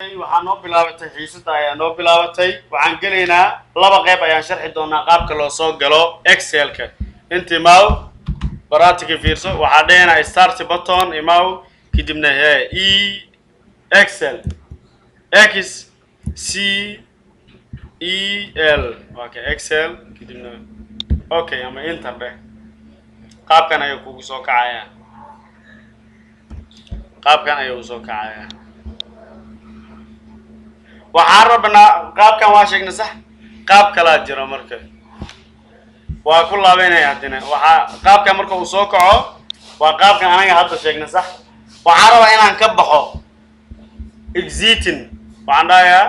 Waxaa noo bilaabatay xiisada ayaa noo bilaabatay. Waxaan gelaynaa laba qeyb ayaan sharxi doonaa, qaabka loo soo galo Excelka. Inta imaw, baratika fiirso. Waxaa dhehnaa start button imaw, kadibna he E Excel, X C E L, okay, Excel, kadibna okay ama enter dheh. Qaabkan ayuu kugu soo kacayaa, qaabkan ayuu soo kacayaa. Waxaan rabnaa qaabkan waa sheegnay, sax. Qaab kalaa jiro, marka waa ku laabanaya haddina. Waxaa qaabkan marka uu soo kaco waa qaabkan anaga hadda sheegnay, sax. Waxaan rabaa inaan ka baxo, exiting. Waxaan dhahayaa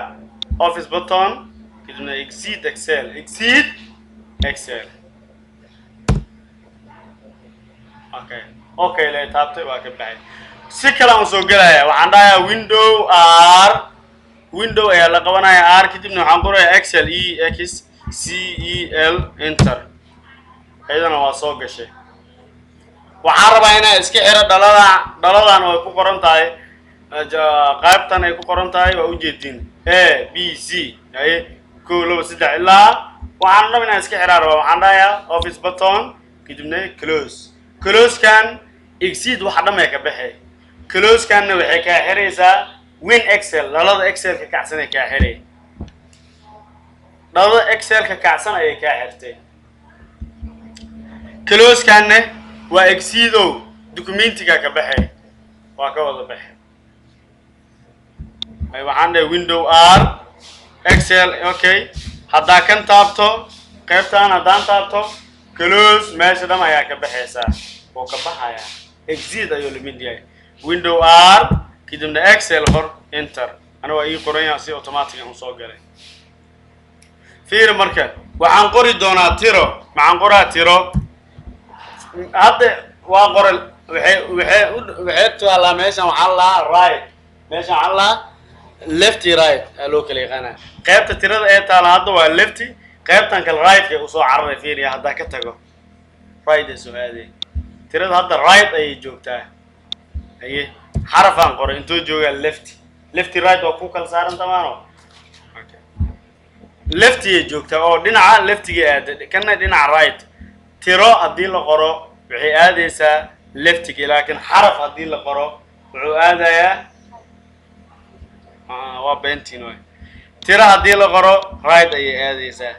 office button, kadibna exit Excel, exit Excel. Okay, le taabtay, waa ka baxay. Si kale aan soo gelaya, waxaan dhahayaa window R, window ayaa la qabanaya, R, kadibna waxaan qorayaa Excel, E X C E L, enter. Iyadana waa soo gashay. Waxaan rabaa inaan iska xiro dhalada, dhaladan oo ay ku qoran tahay qaybtan ay ku qoran tahay, waa ujeedin, A B C, haye, kow, laba, saddex ilaa. Waxaan rabaa inaan iska xiraa rabaa. Waxaan dhahayaa office button, kadibna close. Closekan exit waxa dhan ay ka baxay. Closekanna waxay kaa xiraysaa win Excel, dhalada Excelka kacsan ay kaa xiray, dhalada Excelka kacsan ayay kaa xirtay. Closekanne waa exit o documentiga ka baxay, waa ka wada baxay. Ay waxaan dhahay window R, Excel. Okay, haddaa kan taabto, qaybtan haddaan taabto close, meesha dham ayaa ka baxaysaa oo ka baxaya. Exit ayuu lamid yahay window R, kadibna Excel qor, enter. Ana waa ii qoran yaha, si automatic aan usoo galay. Fiiri, marka waxaan qori doonaa tiro. Maxaan qoraa? Tiro. Hadda waa qoray. Waxay taalaa meeshan, waxaa lahaa right, meeshan waxaa lahaa left iyo right aa loo kala yaqaanaa. Qaybta tirada ee taala hadda waa left, qaybtan kale right-ka usoo cararay. Fiiriya, haddaa ka tago right ay soo aaday. Tirada hadda right ayay joogtaa. Haye, xarafaan qoray, intuu joogaa? Left. Left, right waa ku kala saaran tamaano. Okay, leftigay joogtaa oo dhinaca leftiga aada, kana dhinaca right. Tiro haddii la qoro waxay aadaysaa leftiga, laakiin xaraf haddii la qoro wuxuu aadayaa waa bentin way. Tiro haddii la qoro right ayay aadaysaa,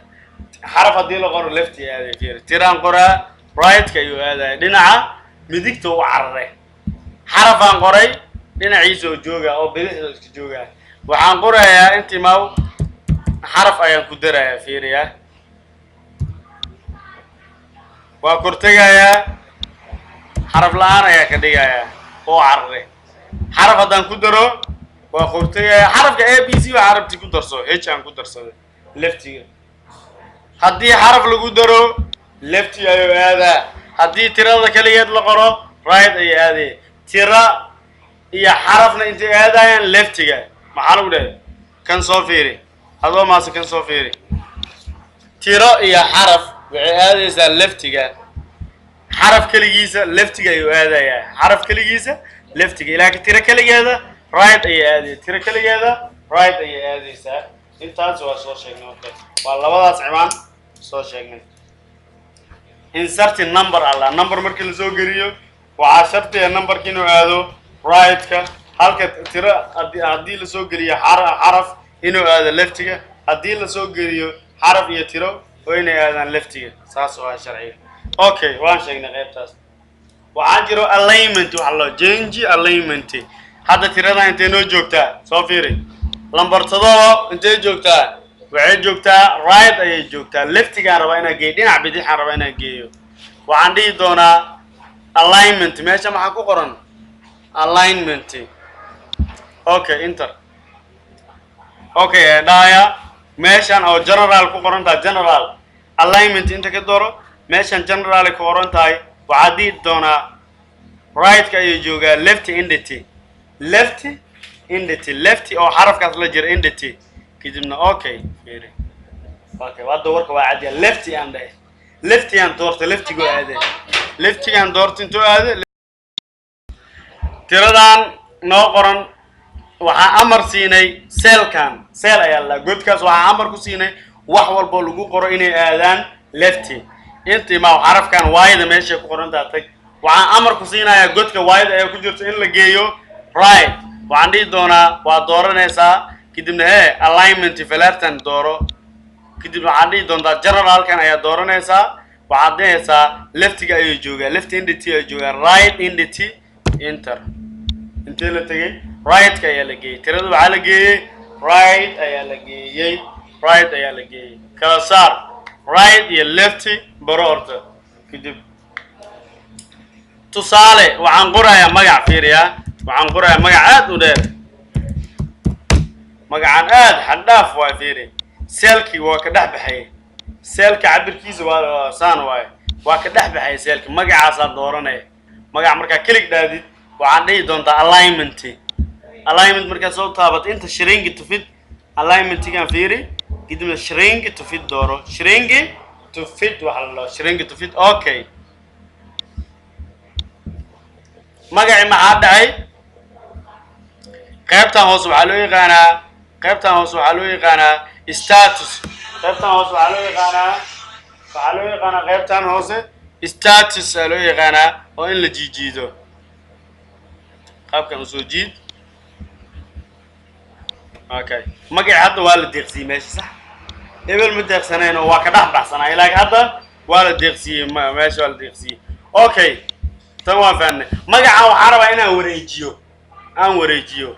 xaraf haddii la qoro left ay aaday. Fiiri, tiraan qoraa, right-ka ayuu aadaya, dhinaca midigta u cararay. Xarafaan qoray, dhinaciisa oo jooga oo bidixda iska jooga. Waxaan qorayaa intii maw xaraf ayaan ku darayaa. Fiiriyaa, waa kortegayaa, xaraf la-aan ayaa ka dhigayaa oo cararay. Xaraf haddaan ku daro waa kortegayaa. Xarafka A B C waa xaraftii ku darso, H aan ku darsaday leftiga. Haddii xaraf lagu daro lefti ayuu aadaa, haddii tirada keligeed la qoro right ayay aadaya. Tira iyo xarafna intay aadayaan? Leftiga. Maxaa lagu dhahay? Kan soo fiiri, adoo maase, kan soo fiiri. Tiro iyo xaraf waxay aadaysaa leftiga. Xaraf keligiisa leftiga ayuu aadayaa, xaraf keligiisa leftiga, laakiin tiro keligeeda right ayay aadaya, tiro keligeeda right ayay aadaysaa. Intaas waa soo sheegnay. Okay, waa labadaas ciwaan soo sheegnay. Inserting number alla number markii lasoo geliyo, waxaa shardiga numberka inuu aado right-ka, halka tiro haddii lasoo geliyo xaraf inuu aado leftiga. Haddii lasoo geliyo xaraf iyo tiro, oo inay aadaan leftiga. Saas oo ah sharciga. Okay, waan sheegnay qaybtaas. Waxaa jiro alignment, waxa loo change alignment. Hadda tirada intay noo joogtaa? Soo fiiri, lambar 7 intay joogtaa? Waxay joogtaa right ayay joogtaa. Leftigaan rabaa inaan geeyo, dhinac bidixaan rabaa inaan geeyo. Waxaan dhihi doonaa alignment. Meesha maxaa ku qoran? Alignment. Okay, enter. Okay, dhahaya meeshan oo general ku qoran tahay, general alignment inta ka dooro. Meeshan general ay ku qoran tahay, waxaad dhihi doonaa right-ka ayuu joogaa, left indent, left indent, left oo xarafkaas la jira indent, kadibna okay. Fiiri, okay, hadda warka waa cadiya. Lefti aan dhahay, lefti aan doortay, leftigoo aaday, leftigaan doortay, intuu aaday. Tiradan noo qoran Waxaa amar siinay cellkan, cell ayaa la godkaas waxaa amar ku siinay wax walbo lagu qoro inay aadaan lefty. Inta imaa, xarafkan Y-da meeshay ku qorantaa tag. Waxaan amar ku siinayaa godka Y-da ee ku jirto in la geeyo right. Waxaan dhihi doonaa, waa dooranaysaa, kadibna he alignment falartan dooro. Kadib waxaad dhihi doontaa generalkan ayaa dooranaysaa. Waxaad dhihaysaa leftiga ayuu joogaa, left indent ayuu joogaa, right indent, enter. Intee la tegay? Right-ka ayaa la geeyey. Tirada waxaa la geeyey right ayaa la geeyey, right ayaa la geeyey. Kala saar right iyo left, baro horta. Kadib tusaale, waxaan qorayaa magac. Fiiriyaa, waxaan qorayaa magac aad u dheer. Magacaan aad xaddhaaf waay. Fiiri, cellkii waa ka dhex baxay. Cellka cabirkiisa waa saan waaye, waa ka dhex baxay cellka. Magacaasaa dooranaya. Magac markaa click dhaadid, waxaan dhihi doontaa alignment. Alignment markaad soo taabato, inta shrink to fit alignmentigan fiiri, kadibna shrink to fit dooro. Shrink to fit waxa la dhaho, shrink to fit, okay. Magaci maxaa dhacay? Qaybtan hoose waxaa loo yaqaanaa, qaybtan hoose waxaa loo yaqaanaa status. Qaybtan hoose waxaa loo yaqaanaa, waxaa loo yaqaanaa qaybtan hoose status aa loo yaqaanaa, oo in la jiijiido. Qaabkan usoo jiid. Okay, magaci hadda waa la deeqsiiyey meesha, sax? Hebel ma deeqsanayn oo waa ka dhex baxsanay, laakiin hadda waa la deeqsiiyey. Meesha waa la deeqsiiyey. Okay, tan waan fahnay. Magacan waxaa rabaa inaan wareejiyo, aan wareejiyo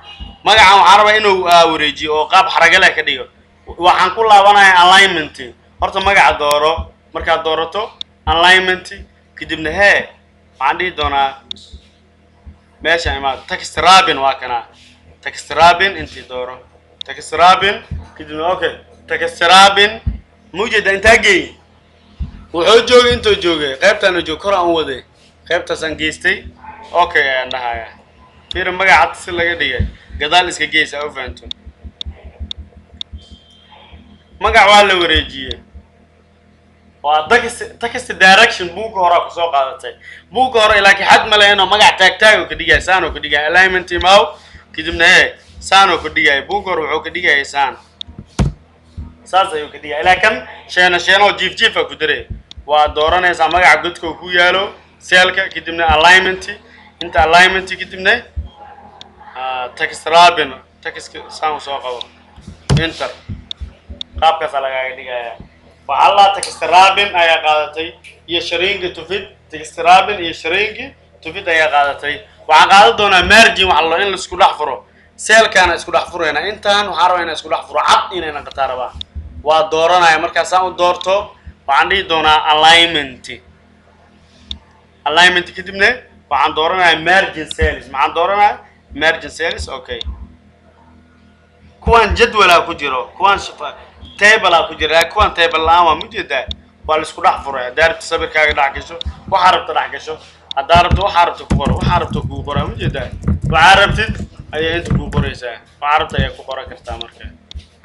magacan. Waxaan rabaa inuu wareejiyo oo qaab xaragale ka dhigo. Waxaan ku laabanaya alignment. Horta magaca dooro. Markaad doorato alignment, kadibna hee waxaan dhihi doonaa meesha imaad, text wrapping waa kanaa. Text wrapping intii dooro, text wrapping, kadibna okay. Text wrapping mujeeda intaa geey. Wuxuu joogay intuu joogay, qaybtaan joog, kor aan u waday, qaybtaasaan geystay. Okay ayaan dhahayaa. Fiiri magaca hadda si laga dhigay. Gadaal iska geysa u fahanto. Magac waa la wareejiyey. Waa text direction. Buugga horaa kusoo qaadatay, buugga hore, laakiin xad ma leheno. Magac taag taag oo ka dhigaya, saan oo ka dhigaya. Alignment imaw, kadibna ee saan oo ka dhigaya. Buugga hore wuxuu ka dhigaya saan, saas ayuu ka dhigaya. Ilaa kan sheeno sheeno oo jiif jiifa ku daray. Waa dooranaysaa magaca godka uu ku yaalo cellka, kadibna alignment, inta alignment, kadibna text wrapping, textka saan usoo qabo, enter. Qaabkaasaa lagaaga dhigaya. Waxaa la text wrapping ayaa qaadatay iyo shrink to fit. Text wrapping iyo shrink to fit ayaa qaadatay. Waxaan qaadan doonaa margin. Waxa la in la isku dhex furo cellkaana isku dhex furayna. Intaan waxaan rabaa inaan isku dhex furo, cad inay naqataa rabaa. Waa dooranaya. Markaasaan u doorto, waxaan dhihi doonaa alignment. Alignment kadibna waxaan dooranayaa margin cells. Maxaan dooranayaa? Margin cells, okay. Kuwaan jadwalaa ku jiro, kuwaan table ku jira, laakiin kuwaan table la-aan waa mujeedaa. Waa la isku dhex furay. Haddaa rabto sawirkaaga dhex gasho, waxaa rabta dhex gasho. Haddaa rabto, waxaa rabta ku qoro, waxaa rabta kuu qoraa. Mujeedaa, waxaa rabtid ayaa inta kuu qoraysaa, waxaa rabta ayaa ku qoran kartaa marka.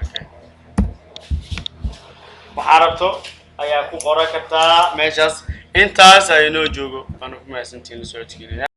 Okay, waxaa rabto ayaa ku qoran kartaa meeshaas. Intaas ay inoo joogo. Waana ku mahadsantihiin la socodkiina.